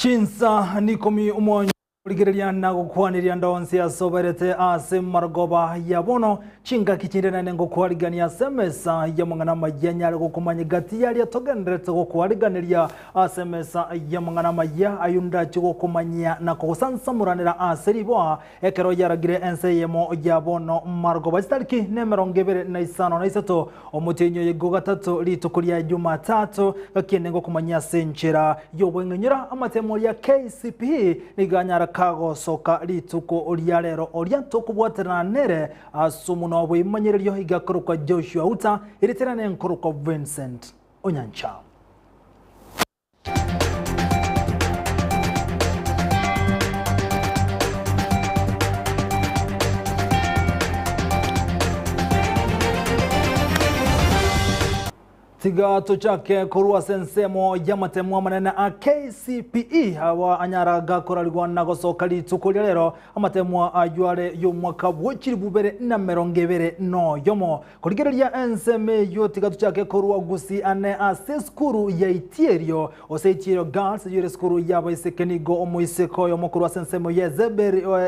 Chinsa nikomi omonyo Rigereria na gokwaneria ande onsi ase oberete ase marogoba ya bono, chingaki chinde naende ngokwarigania ase emesa y'amang'ana amayia nyare gokomanya gati y'aria togendererete gokwariganeria ase emesa y'amang'ana amayia, ayio ndache gokomanyia na kogosansamoranera ase riboa ekero yaragire ense eyemo ya bono marogoba chitariki nemerongo ebere na isano na isato omotienyi oye gogatato rituko ria Jumatatu, gaki ende ngokomanyia ase enchera y'obweng'enyora amatemo ya KCPE Nigo anyare kagosoka rituko ria rero oria tokobwaterana nere ase omonwa bw'ebimanyererio iga akorokwa Joshua Uta, erieta riane nkorokwa Vincent Onyancha. Tiga tochake korwa ase ensemo y'amatemo amanene a KCPE aba anyara gakorarigwa na gosoka rituko ria rero amatemo ayio are y'omwaka bwe chilifu bibere na emerongo ebere noyomo. Korigereria ensemo eyio tiga tochake korwa Gusii ane ase esukuru ya Itierio ose Itierio Girls eyio ere esukuru y'abaiseke nigo omoiseke oyomo korwa ase ensemo ya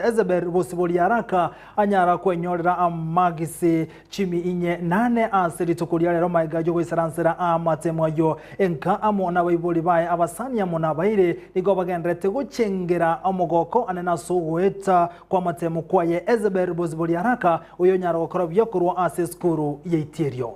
Ezeber Bosibori Araka anyara kwenyorera amagisi Chimi inye nane ase rituko ria rero magega y'ogoisaransera amatemo ayio, enka amo nabaibori baye abasani amo nabairi nigo bagendererete gochengera omogoko anene ase ogoeta kw'amatemo kwaye Ezeber Bosibori Araka, oyonyara gokora buya korwa ase esukuru y'eitierio.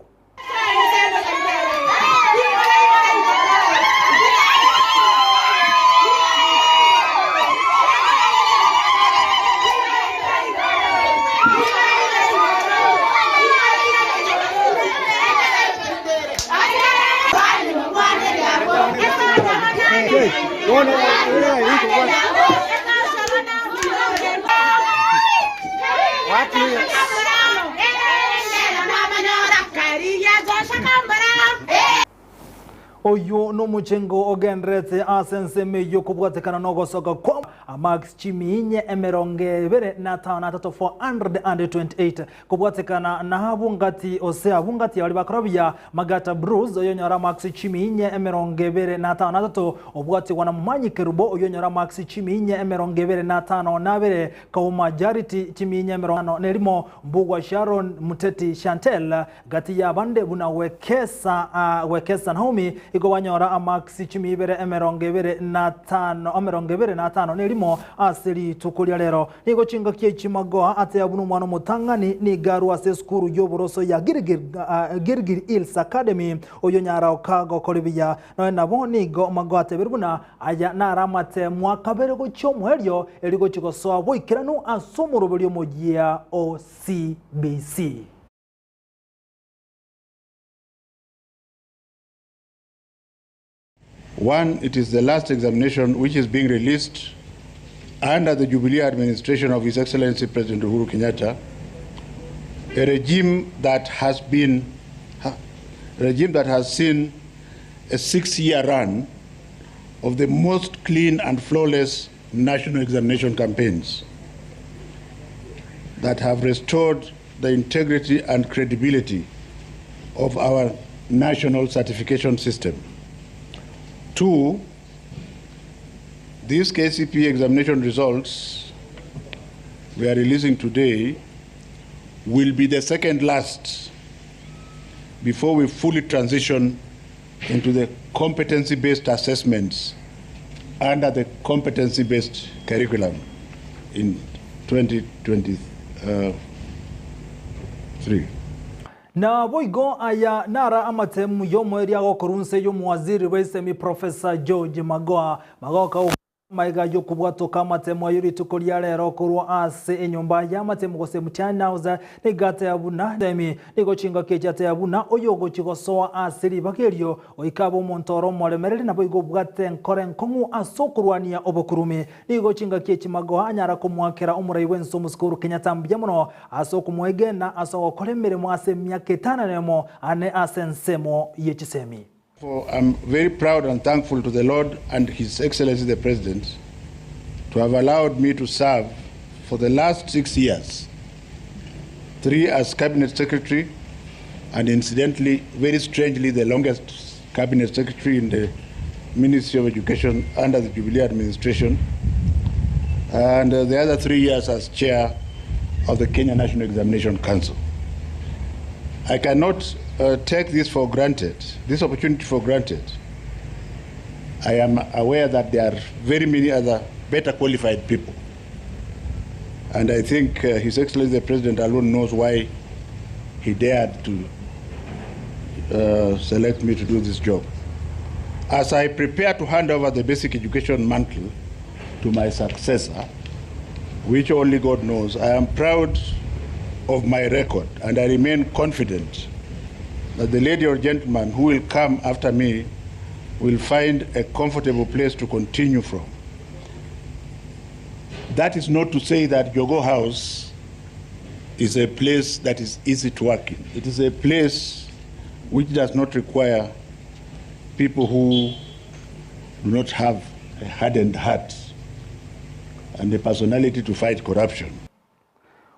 Oyio nomochengo ogendererete ase ensemo eyio kobwatekana nogosoka kwa Max chimiinye emerongo ebere na atano na atato 428 Kobwatekana na abwo ngati ose abwo ngati baria bakora buya, Magata Bruce oyonyora amaksi chimiinye emerongo ebere na atano na atato, obwatigwa na Momanyi Kerubo oyonyora amaksi chimiinye emerongo ebere na atano na abere, Kauma Jarity chimiinye emerongo etano na erimo, Mbugua Sharon, Muteti Shantel, gati y'abande buna Wekesa Wekesa Naomi igo banyora amaksi chimiibere emerongo ebere na atano emerongo ebere na atano na erimo ase rituko ria rero. Nigo chingaki echi Magoha ateba buna omwana omotang'ani nigo arwe ase esukuru y'oboroso ya Gilgil Hills Academy, oyio onyara gokora ebiya. Nonya nabo nigo Magoha atebire buna aya naro amateemwa akabere gochia omoerio erio gochia gosoa boikeranu ase omoroberio omoyia o CBC. One, it is the last examination which is being released under the Jubilee administration of His Excellency President Uhuru Kenyatta, a regime that has been a regime that has seen a six-year run of the most clean and flawless national examination campaigns that have restored the integrity and credibility of our national certification system. Two, these KCPE examination results we are releasing today will be the second last before we fully transition into the competency-based assessments under the competency-based curriculum in 2023. Naboigo aya naro amatemu y'omoerio agokorwa inse y'omowaziri bw'esemi Professor George Magoha. Magoha Amaiga y'okobwatoka amatemo ayio rituko ria rero korwa ase enyomba y'amatemo gose Mtihani House nigo ateba buna Semi nigo chingaki echi ateba buna oyogochia gosoa ase ribaga erio goika abe omonto ore omoremereri naboigo obwate enkoro enkong'u ase okorwania obokurumi. Nigo chingaki echi Magoha anyara komoakera omorai bw'ense omosike Uhuru Kenyatta mbuya mono ase okomoegena ase ogokora emeremo ase emiaka etano nemo ane ase ensemo ye chisemi. For I'm very proud and thankful to the Lord and His Excellency the President to have allowed me to serve for the last 6 years, 3 as Cabinet Secretary and incidentally, very strangely, the longest Cabinet Secretary in the Ministry of Education under the Jubilee administration, and the other 3 years as chair of the Kenya National Examination Council. I cannot take this for granted, this opportunity for granted. I am aware that there are very many other better qualified people. And I think His Excellency the President alone knows why he dared to select me to do this job. As I prepare to hand over the basic education mantle to my successor, which only God knows, I am proud of my record and I remain confident that the lady or gentleman who will come after me will find a comfortable place to continue from. That is not to say that Jogoo House is a place that is easy to work in. It is a place which does not require people who do not have a hardened heart and a personality to fight corruption.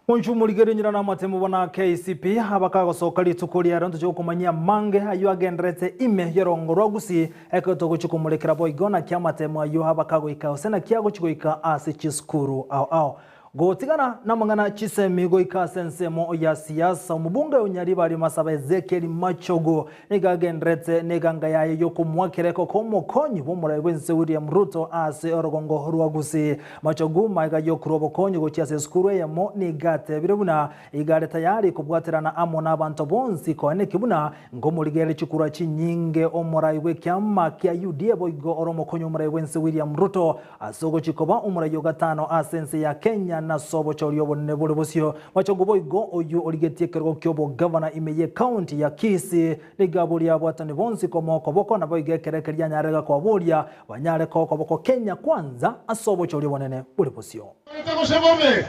Monchwe omorigereria nyina namatemo buna KCP abakagosoka rituko riaro ntoche gokomanyia amange ayio agenderete ime y'orongo rwa Gusii ekero togochia komorekera boigo naki amatemo ayio abakagoika gose naki agochia goika ase chisukuru ao ao. Gotigana namang'ana chisemi goika ase ensemo ya siasa, omobunge o Nyaribari Masaba Ezekiel Machogu nigo agenderete neganga yaye yokomoakera ekoko omokonyi bw'omorai bw'ense William Ruto ase orogongo rwa Gusii. Machogu maiga yokorwa obokonyi gochia ase esukuru eyemo nigo atebire buna iga are tayari kobwaterana amo nabanto bonsi koeneki buna Nkomorigereria chikura chinyinge omorai bw'ekiama kia UDA boigo ore omokonyi omorai bw'ense William Ruto ase ogochia koba omorai o gatano ase ense ya Kenya nase obochori obonene bore bosio. Machogu boigo oyio origetie ekerogo ki'obogavana ime y'ecounty ya Kisii nigo aborie abwatani bonsi komoa okoboko naboigo ekero ekeria anyare gakoaboria banyare koa okoboko Kenya Kwanza ase obochori obonene bore bosio. Akorete gose bobe?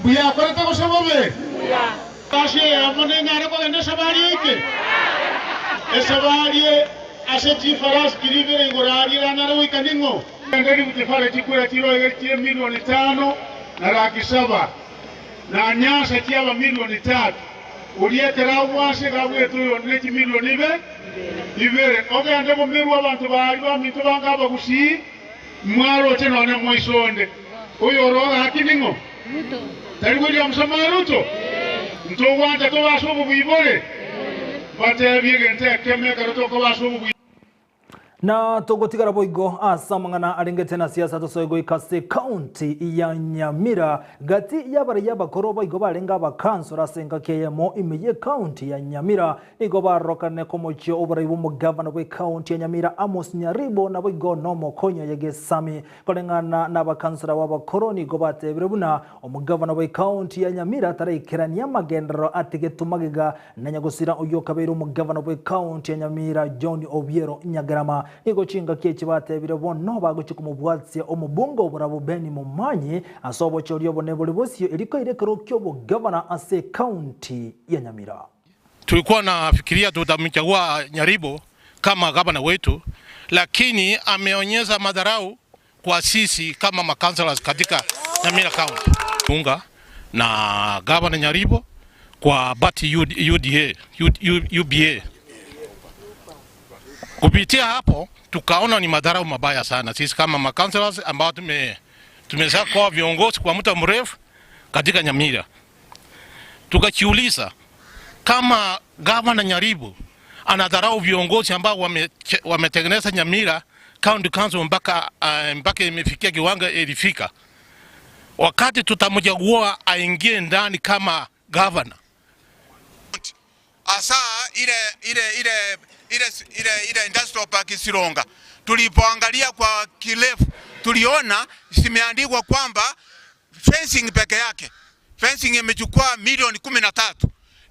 Mbuya akorete gose bobe? Ase eyemo nenyare kogenda esabari eike? Esabari ase chifarasi chiria ibere igoro aria eranyare goika ning'o? Genda Rift Valley chikura chiroige chi'emilioni tano na laki saba, na Nyasa chiaba milioni tatu. Oria ekero agwo ase iga abwete oyonde ne chimilioni ibe ibere. Ogende bomerwe abanto baria baminto bange abagusii. Mwaroche nonya moiso onde, oyore ogaki ning'o? Tari William Samoei Ruto? Ntogwancha tobe ase obobui bore? Mbatebie egento ekemo ekero tokoba ase obobui. Na togotigara boigo ase amang'ana arengete na siasa tosoe goika ase ekaunti ya Nyamira. Gati y'abaraiyo abakoro boigo barenge abakansora ase engaki eyemo ime y'ekaunti ya Nyamira Nigo barorokane komochia oborai bw'omogavana bw'ekaunti ya Nyamira Amos Nyaribo naboigo nomokonyi oye Gesami. Koreng'ana nabakansara b'abakoro nigo batebire buna omogavana bw'ekaunti ya Nyamira taraikerania amagenderero atigetwe magega na nyagosira oyio okabeire omogavana bw'ekaunti ya Nyamira John Obiero Nyagerama. Nigo chingaki echi batebire bono bagochia komobwatia omobunge oborabu Ben Momanyi ase obochori obone bore bosio erio koira ekero ki'obogavana ase ekaunti ya Nyamira. Tulikuwa nafikiria tutamchagua Nyaribo kama gavana wetu, lakini ameonyesha madharau kwa sisi kama ma councillors katika Nyamira County. Unga na gavana Nyaribo kwa party UDA, UBA. Kupitia hapo tukaona ni madharau mabaya sana sisi kama ma councillors ambao tume tumesha kuwa viongozi kwa muda mrefu katika Nyamira. Tukajiuliza kama gavana Nyaribo anadharau viongozi ambao wametengeneza Nyamira County Council mpaka imefikia kiwango ilifika, wakati tutamchagua aingie ndani kama gavana. Asa ile ile ile ile ile ile industrial park Sironga, tulipoangalia kwa kirefu tuliona zimeandikwa kwamba fencing peke yake fencing imechukua milioni 13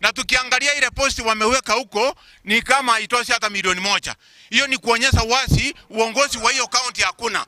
na tukiangalia ile posti wameweka huko ni kama haitoshi hata milioni 1. Hiyo ni kuonyesha wazi uongozi wa hiyo county hakuna.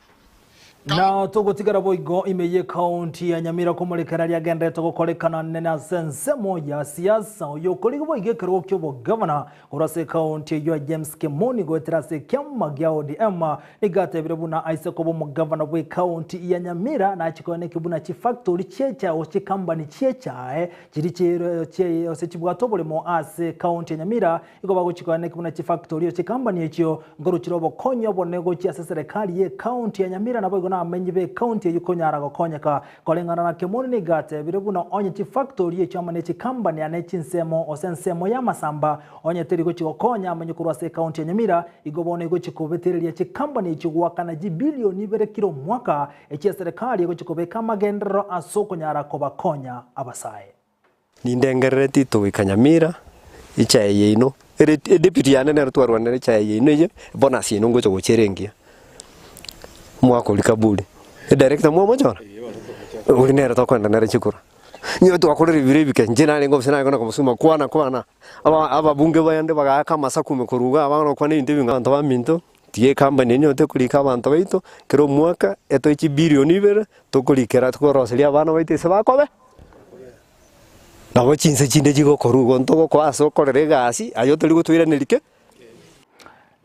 Na togotigara boigo ime y'ekaunti ya Nyamira komorekera riagenderete gokorekana nene ase ensemo ya siasa oyo okorigia boigo ekerogo ki'obogavana korwa ase ekaunti eyio ya James Kemoni goetera ase ekiama gia ODM nigo atebire buna aise koba omogavana bw'ekaunti ya Nyamira nachie koeneki buna chifactori chi'echae gose chikambani chi'echae chiria chire gose chibwate oboremo ase ekaunti ya Nyamira Igo bagochia koaneka buna chifactori ase chikambani echio, nkoruchire obokonyi obonene gochia ase eserekari y'ecounty ya Nyamira naboigo nabamenyi b'ecounty eyio konyara gokonyeka. Koreng'ana na Kemoni nigo atebire buna onye chifactori echio amo ne chikambani ane chinsemo gose ensemo y'amasamba onye teri gochia gokonya amenye korwa ase ecounty ya Nyamira, igo bono egochia kobetereria chikambani echio goakana chibilioni ibere kera omwaka echieserekari egochia kobeka amagenderero ase okonyara kobakonya abasae. Nindengerereti togoika Nyamira, echae yaino, ere edepute yane nero twarwanera echae yaino eye, ebonus yaino ngocha gocha ere engiya. Omwaka oria kaburi, edirector mwamochora? Oria nere tokoenda nere chikura. Onye twakorire ebiro ebike, inche narenge ofisi narenge nakomosuma kwana kwana, aba ababunge bande bagaaka amasaku ime korwa igaa abana gokwana ebinto ebinge abanto baminto, tiga ecompany eye onye tekorika abanto baito, kera omwaka etoe chibilioni ibere, tokorikera tokoroseria abana baito ase bakobe. Nabo chinse chinde chigokorwa igo ntogokoa ase okorera egasi, aye otori gotoiraneria ki?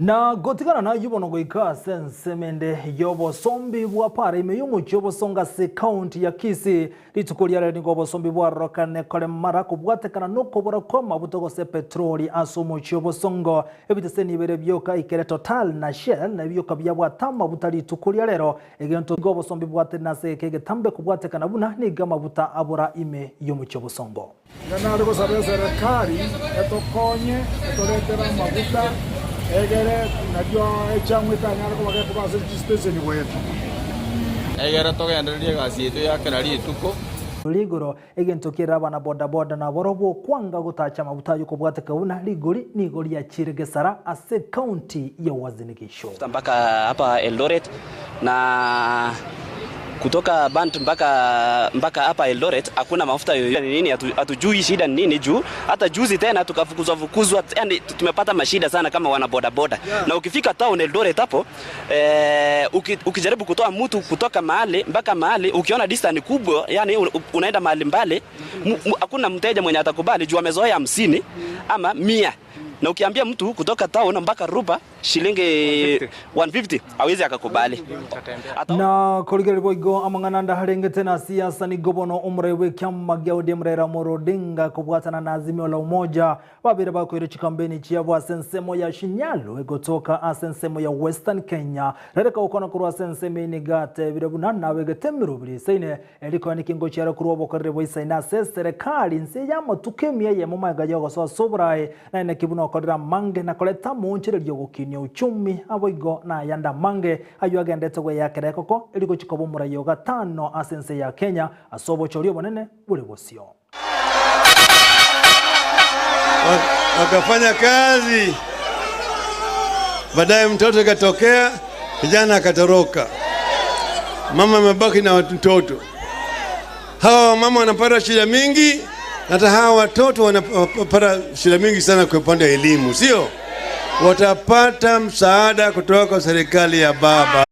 Na gotigana nayio bono goika ase ensemo ende y'obosombi bwa para ime y'omochie obosongo ase ekaunti ya Kisii. Rituko riarero nigo obosombi bwarorokane koremara kobwatekana nokobora kw'amabuta gose petroli ase omochie obosongo. Ebiteseni bire bioka ikere Total na Shell nabioka biabwate amabuta rituko riarero Egento nigo obosombi bwatenena ase egeka egetambe kobwatekana buna nigo amabuta abora ime y'omochie obosongo. Iga nare gosaba eserekari etokonye etoretere amaguta egere nario echang'u etanyare koba gekoba ase chistation goeta. Egere togendererie egasi yaito ya kera rituko. Rigoro, egento kere abana bodaboda naborobwo okwanga gotacha amabuta ayio kobwateka buna rigori nigo riachire gesara ase ecounty ya Uasin Gishu. Mpaka hapa Eldoret na kutoka Bant mpaka mpaka hapa Eldoret hakuna mafuta yoyote. Ni nini? Hatujui shida ni nini juu hata juzi tena tukafukuzwa fukuzwa, yani tumepata mashida sana kama wana boda boda. Na ukifika town Eldoret hapo eh, uki, ukijaribu kutoa mtu kutoka mahali mpaka mahali, ukiona distance kubwa, yani unaenda mahali mbali, hakuna mteja mwenye atakubali juu amezoea 50 ama 100 na ukiambia mtu kutoka town mpaka Rupa shilingi 150 hawezi akakubali. Na korigereria boigo amang'ana ande arengete na siasa nigo bono omorai bw'ekiama gia ODM Raila Amolo Odinga kobwatana na Azimio la Umoja Babere bakoire chikambeni chiabo ase ensemo ya Shinyalu egotoka ase ensemo ya Western Kenya. Rereka gokwana korwa ase ensemo eye nigo atebire buna nabegete emeroberi eisaine erikoe nekengo chiare korwa obokoreri boisaine ase eserekari inse y'amatuko emia eyemo magega y'ogosoa ase oboraai naye naki buna okorire amange na koreta amoonchoreria ogokinia uchumi aboigo nayande amange ayio agendete gweyakera ekoko erigochia koba omorai o gatano ase ense ya Kenya ase obochori obonene bore bosio. Wakafanya kazi, baadaye mtoto ikatokea, kijana akatoroka, mama amebaki na mtoto. Hawa wamama wanapata shida mingi, na hata hawa watoto wanapata shida mingi sana kwa upande wa elimu, sio? Watapata msaada kutoka kwa serikali ya baba.